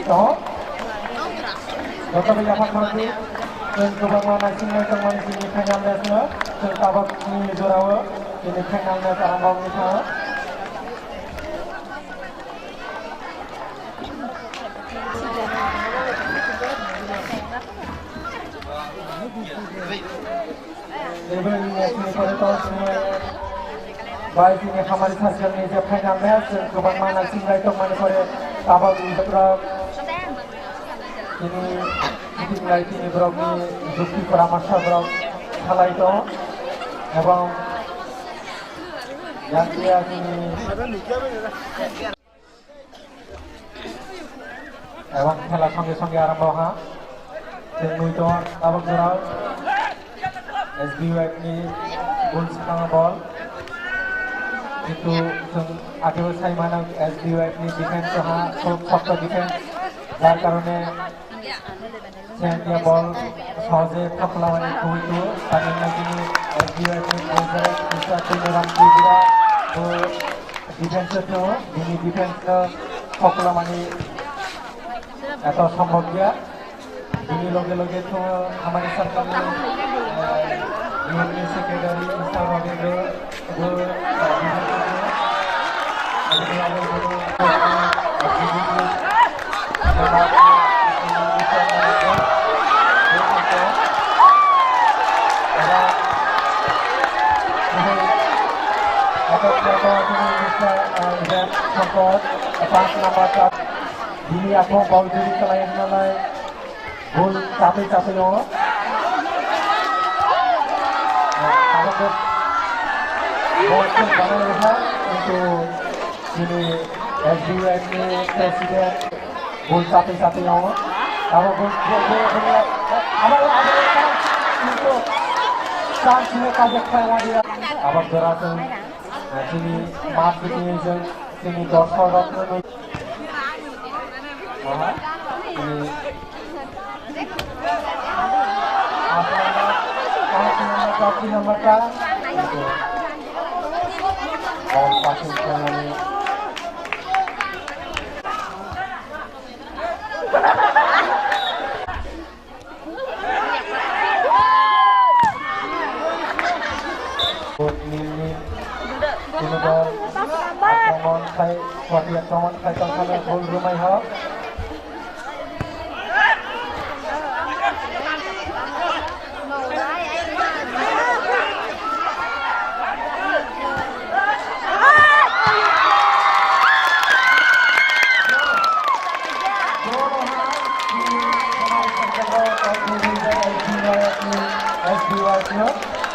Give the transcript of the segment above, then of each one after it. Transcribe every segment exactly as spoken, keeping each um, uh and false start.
Tongo. Joto bai yaphang mangdi, chwng kwbangma naisingwi tongmani chini final match no, chwng tabukni jorao chini final match arambha wngwi thango. Tebol ni match ni pore to chini bai chini Hamari circle ni je final match, chwng kwbangma naising lai tongmani pore tabuk ni borok chini meeting lai chini borok ni jukti poramorsho borok khalai tongo ebong yang dia chini Ebong khela songe songe arambho ha. Tei mui tongo tabuk jorao. S B Y F ni bul swkango bol. Kintu chwng ageo sai mano S B Y F ni defense ha, khub shokto defense. Jar karone Chengya bol sohojei phaklawani khuitu, Tamil Nadu ni S B Y F ni player Krishna Tuliram Tripura, bo defense o tongo, bini defense no phaklawani eto sombhob ya. Bini loge loge tongo Hamari circle ni, eh, youth ni secretary Mister Rabindra. Bini aphano bol juri kwlai hwnalai. Bol chatwi chatwi o. Abo khe bol khe banai rwkha, kintu chini S B Y F ni president bol chatwi chatwi o. Abo bol, bol, bol, bol, abo, abo, abo, kintu chance ni kajak khlai ladia. Abo jora chwng, eh, chini mat bini chwng, chini dorshok rok no. Aha, chini Nini tini dol akromon khai, khoti akromon khai tongkha, gol rwmai ho.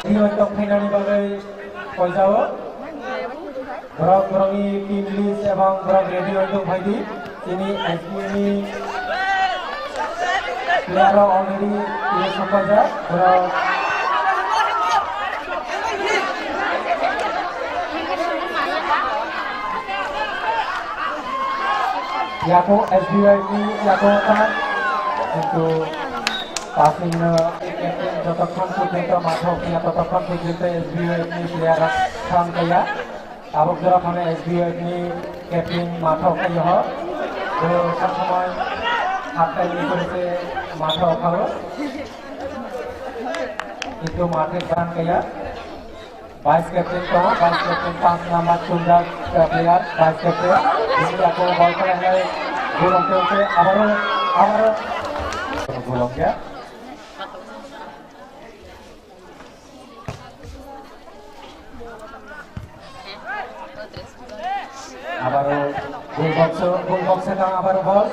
Tini tongphainani bagwi koijao. Borok borokni team list ebong borok ready oi tong phaidi. Tini S B ni player rok already tini sokpajak. Borok Yako S B Y ni yako ta, kintu passing no jotokhon porjonto mathok ya, totokhon porjonto S B Y ni player rok thang kaya. Tabuk jora phano S B Y ni captain mathok kaya ho. Bo sa samoi half time ni pore se mathok khawo. Kintu mathe thang kaya. Vice captain tongo, vice captain panch number chumjak, uh, player, vice captain. Bini yago bol khlainai, gulong khe khe abaro, abaro gulong khe. Abaro goal box, goal box e tang abaro bol.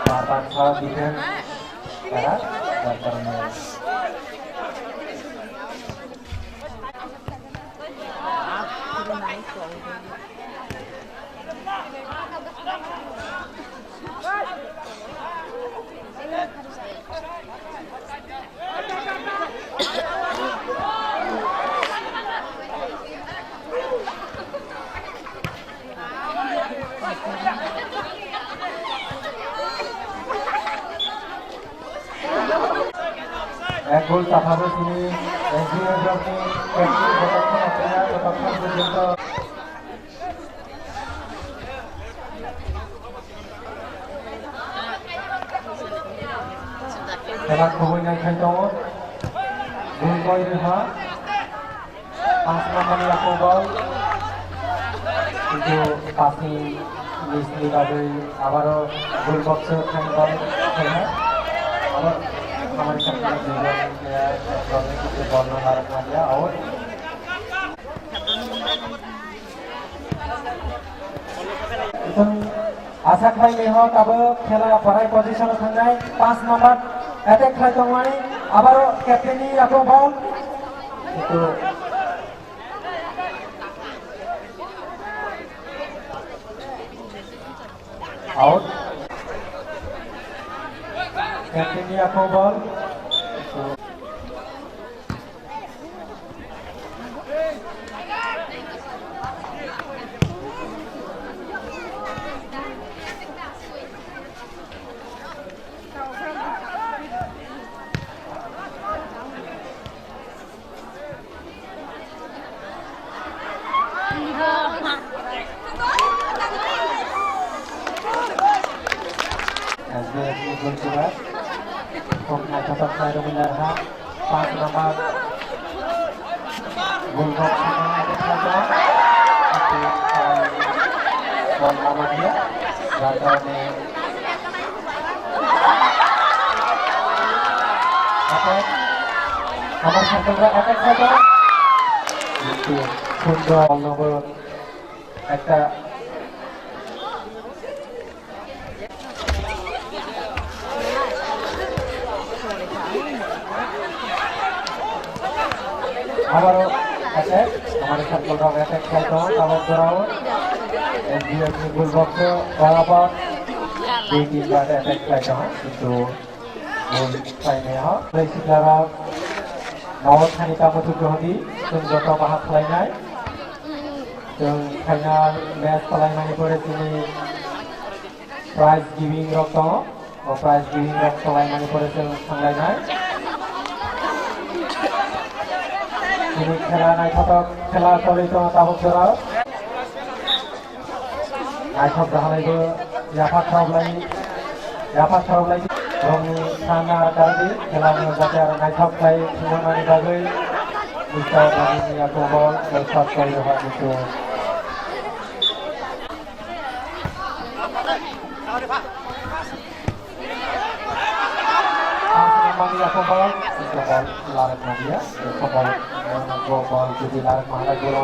Bar bar sa defense. Era, bar bar. Ek goal tapharo sini, S B F ni captain jotokhon aphaya, jotokhon porjonto. Khela khoboi nai khai tongo. Bul koi rwha. Pass number ni yakung ball. Kintu passing miss ni bagwi abaro goal box o thang ball khaina. Abo hamari sakna duijon player rokni kintu ball no narwkna dia, out. Chwng asa khlai maiha tabuk khela borai position o thangnai, paanch number attack khlai tongmani, abaro captain ni yakung ball. Kintu out. Captain ni yakung ball. S B F ni goalkeeper. Kok naithotok khlai rwmani narha. Paanch number. Goal box o attack khlai tongo. Kintu, ah, ball lama dia. Jar karone attack. Hamari sakna attack khlai tongo. Kintu, sundor ball number ekta. Abaro attack, hamari circle rok attack khlai tongo, tabok jorao S B F ni goal box o barabar dui tin bar attack khlai tongo, kintu goal khlai maya. Tei sikla rok nogo thani tamo tu johodi, chwng joto bahai khlainai. Chwng final match khlaimani pore chini prize giving rok tongo. O prize giving rok khlaimani pore chwng thanglainai. Chini khela naithotok khela choli tongo tabuk jorao. Naithok jahanaibo yapha khoroklai, yapha khoroklai. Borokni sana kardi khela ni jate aro naithok khlai thwngmani bagwi. Mister Bani ni yakung ball, ball shot khlai rwha kintu. Mania kobal, kobal larap mania, kobal, kobal jadi larap mana gol.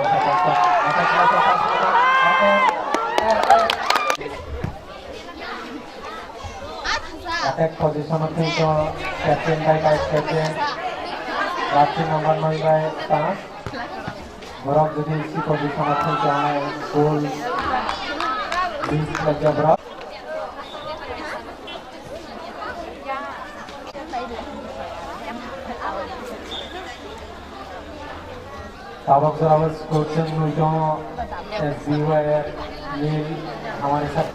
Attack position of things, captain by vice captain, jersey number nine by paanch. Borok jodi si position o thangkha, goal miss khlaijak borok. Tabok jorao score chwng nui tongo, S B Y F nil, hamari sak.